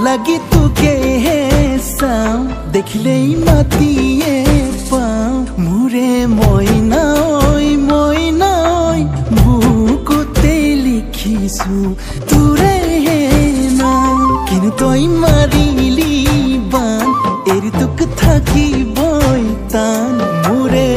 লাগি তোকেহে চাওঁ, দেখিলেই মাতিয়ে পাওঁ। মোৰে মইনা ঐ মইনা ঐ, বুকুতে লিখিছো তোৰেহে নাম। কিন্তু তই মাৰিলি বান, এৰি তোক থাকিবই টান। মোৰে